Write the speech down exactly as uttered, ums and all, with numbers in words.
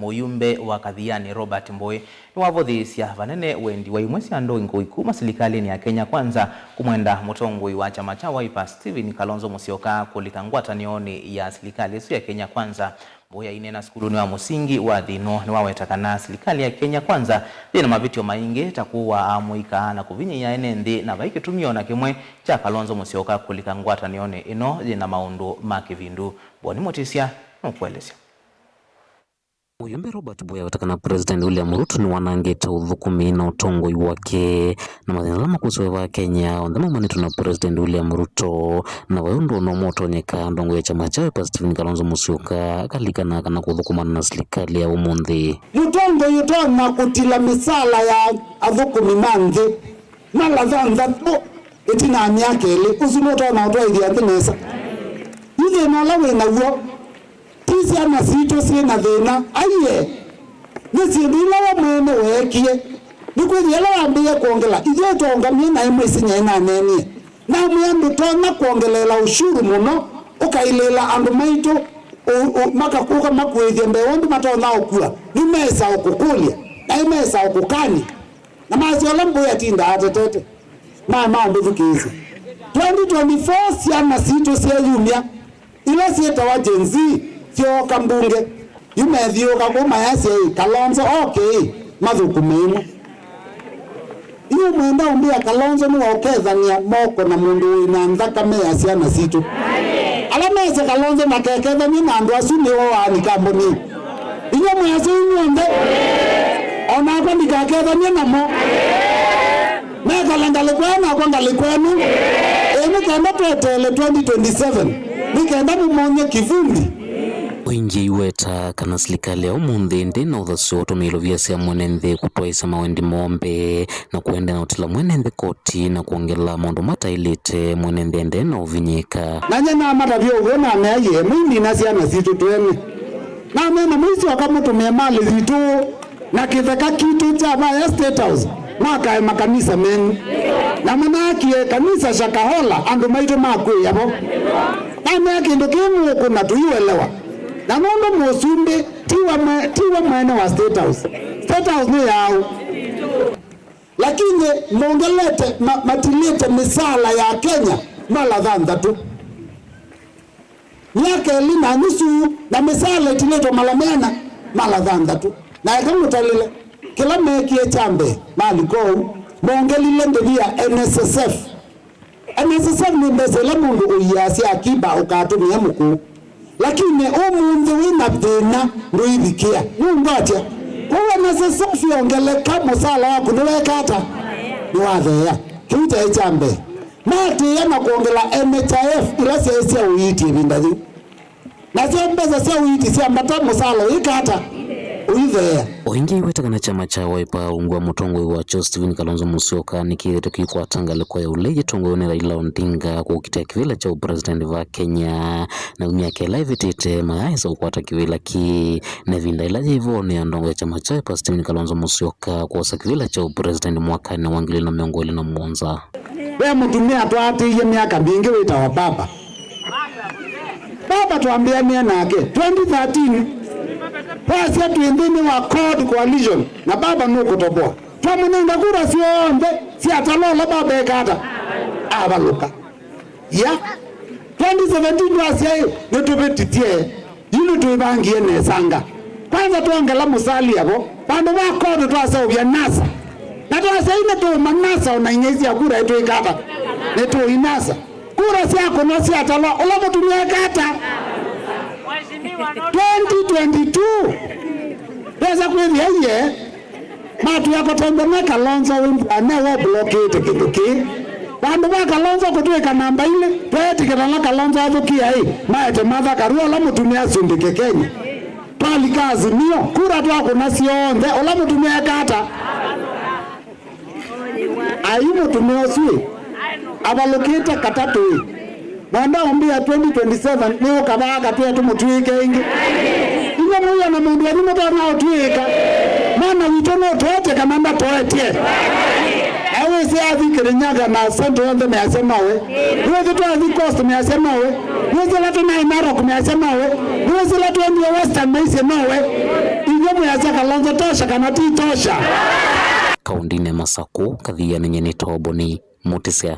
Mũyumbe wa Kathiani Robert Mbũĩ nĩwavũthĩĩsya vanene wendi wa imwe sya ndũngũi kuma silikalĩnĩ ya Kenya Kwanza kũmwenda mũtongoi wa kyama kya Wiper Stephen Kalonzo Musyoka kũlika ngwatanĩonĩ ya silikalĩ ĩsu ya Kenya Kwanza. Mbũĩ aineena sukulunĩ wa mũsingi wa Thino nĩwaweta kana silikalĩ ya Kenya Kwanza yĩ na mavĩtyo maingĩ ta kũũa amũika na kũvinyĩĩa ene nthĩ, na vai kĩtumi o na kĩmwe kya Kalonzo Musyoka kũlika ngwatanĩonĩ ĩno yĩ na maũndũ ma kĩvindu. Boni Mũtĩsya nũkũelesya. Mũyumbe Robert Mbũĩ aweta kana President William Ruto nĩwanangĩte ũthũkũmi na ũtongoi wake, na mathĩna ala makwĩsĩwe va Kenya onthe maumanĩtwe na President William Ruto, na vai ũndũ o na ũmwe ũtonyeka ndongoi ya kyama kya Wiper Stephen Kalonzo Musyoka akalikana kana kũthũkũmana na silikalĩ ya ũmũnthĩ. Mũtongoi ũtonya kũtila mĩsala ya athũkũmi ma nthĩ mala thanthatũ ĩtina wa myaka ĩlĩ, ũsu nũtonya ũtwaĩthya nthĩ nesa? Yu thĩna ũla wĩ naw'o ti syana sitũ syĩ na thĩna, aiee, nĩ syĩndũ ila we mwene weekie. Nĩkwĩthĩa ĩla wambĩĩe kwongela, ithyĩ twaũngamie naĩ mwĩsĩ nyaĩ naneenie, namwĩa ndũtonya kwongeleela ũshuru mũno ũkailĩĩla andũ maitũ ũ- ũ- makakũka makuĩthye mbee ũndũ matonya ũkua. Nĩmesa ũkũkũlya, naĩ mesa ũkũkany'a. Na masya ũla Mbũĩ atindaa atetete, maema ũmũthukĩĩsya. Twenty twenty-four syana sitũ syeyumya, ila syĩtawa Gen Z, syooka mbunge. Yu methiũũka kũu mayasya ĩ, Kalonzo oke ĩ, mathũkũme ĩmwe. Yu mwenda ũmbĩa Kalonzo nĩwaũkethany'a moko na mũndũ wĩ na nthakame ya syana sitũ? Ala mese Kalonzo makekethany'e na andũ asu nĩo waani kamboni. Inyuĩ mwĩasya inyuonthe, o nakwa ndikakethany'e namo. Mekale ngalĩko ĩno, nakwa ngalĩko ĩno. Ĩ, nĩ kenda tweteele twenty twenty-seven, nĩ kenda mũmony'e kĩvumbi. Ũingĩ aiweta kana silikalĩ ya ũmũnthĩ ndĩ na ũthasyo ũtũmĩĩlwe via sya mwene nthĩ kũtwaĩsya mawendi moo mbee na kũendeea na ũtila mwene nthĩ koti na kwongela maũndũ mataĩlĩte mwene nthĩ ende na ũvinyĩĩka. Na nyie namatavya ũw'o, namea, "Yee, mũindina syana sitũ twene." Namea, "Na mũisyoka mũtũmĩe malĩ yitũ na kĩtheka kitũ kya vaya State House mwakae makanisa menyu." Na mũnaakie kanisa Shakahola, andũ maitũ makwĩĩa vo. Namea, "Kĩndũ kĩĩ mũũkũna tũiũelewa." Na nũndũ mũsumbĩ tiwe mwe- tiwe mwene wa State House. State House nĩ yaũ? Lakini mongelete ma- matilĩte mĩsaala ya Kenya mala thanthatũ. Myaka ĩlĩ na nusu na mĩsaala ĩtilĩtwe mala meana? Mala thanthatũ. Na eka ngũtalĩle kĩla meekie kya mbee, malika ũu, mongelile ndĩvi ya N S S F. N S S F nĩ mbesa ila mũndũ ũiaa sya akiba ũkatũmĩa mũkũũ. Lakini ũmũnthĩ wĩ na thĩna ndũivikĩa. Nũngwatya? Kwoou N S S F yongeleka, mũsala waku nĩweka ata? Nĩwatheea. Kĩu kyaĩ kya mbee. Maatĩĩa na kwongela N H I F ila syaĩ sya ũiiti ĩvinda yĩu. Nasyo mbesa sya ũiiti syambata, mũsala ũyĩka ata? Ũitheea. O ĩngĩ aiweta kana kyama kya Wiper ungu wa mũtongoi wakyo Stephen Kalonzo Musyoka nĩkĩthĩte kĩikwata ngalĩko ya ũlei ĩtongoew'e nĩ Raila Odinga kũkitĩa kĩvĩla kya ũpresident va Kenya. Na myaka ĩla ĩvĩtĩte mayaaĩsa kũkwata kĩvĩla kĩĩ, na ĩvinda ĩla yĩvo nĩ ya ndongo ya kyama kya Wiper Stephen Kalonzo Musyoka kwosa kĩvĩla kya ũpresident mwakanĩ wa ngili ilĩ na mĩongo ĩlĩ na mũonza. Ve mũtumĩa twaatĩĩie myaka mingĩ wĩtawa Baba. Baba twambĩanĩe nake twenty thirteen, twasya twĩ nthĩnĩ wa Code Coalition na Baba nũkũtoboa. Twamũnenga kura syonthe syatalwa ũla Baba eka ata? Avalũka. Ya twenty seventeen twasya ĩ, nĩtũvĩtithye. Yu nĩtwĩvangie nesanga. Kwanza twongela Musalia vo. Vandũ va Code twaseũvya NASA. Na twasya yu nĩtũũma NASA, o na ing'ei sya kura ĩtwĩka ata? Nĩtũinasa. Kura syakũnwa syatalwa, ũla mũtumĩa eka ata? Twenty twenty-two. Ndesa kwĩthĩa iye. Matwĩa kũtembea na Kalonzo wĩ mbua, ne we ũblokĩte kĩndũ kĩĩ. Vandũ va Kalonzo kũtwĩka namba ilĩ, tweetĩkĩla na Kalonzo athũkĩa ĩ, maete Martha Karua ũla mũtumĩa asumbĩke Kenya. Twalika Azimio, kura twakũna syonthe, ũla mũtumĩa eka ata? Ai mũtumĩa ũsu ĩ, avalũkĩte katatũ ĩ. Mwenda ũmbĩa twenty twenty-seven nĩ ũkavaa katwĩa tũmũtw'ĩĩke ĩngĩ? Inyuĩ mũiona mũndũ wenyu mũtonya ũtw'ĩĩka? Mwana witũ nũtoete kana ndatoetye? Na wĩsĩ athi Kirinyaga na Central yonthe measya nowe. Nĩwĩsĩ twathi Coast measya nowe. Nĩwĩsĩ ĩla tũnaĩ Narok measya nowe. Nĩwĩsĩ ĩla twendie Western maisye nowe. Inyuĩ tosha kana ti tosha? Kaũndĩnĩ ya Masakũ, Kathia nĩ nyie nĩ Toboni Mũtĩsya.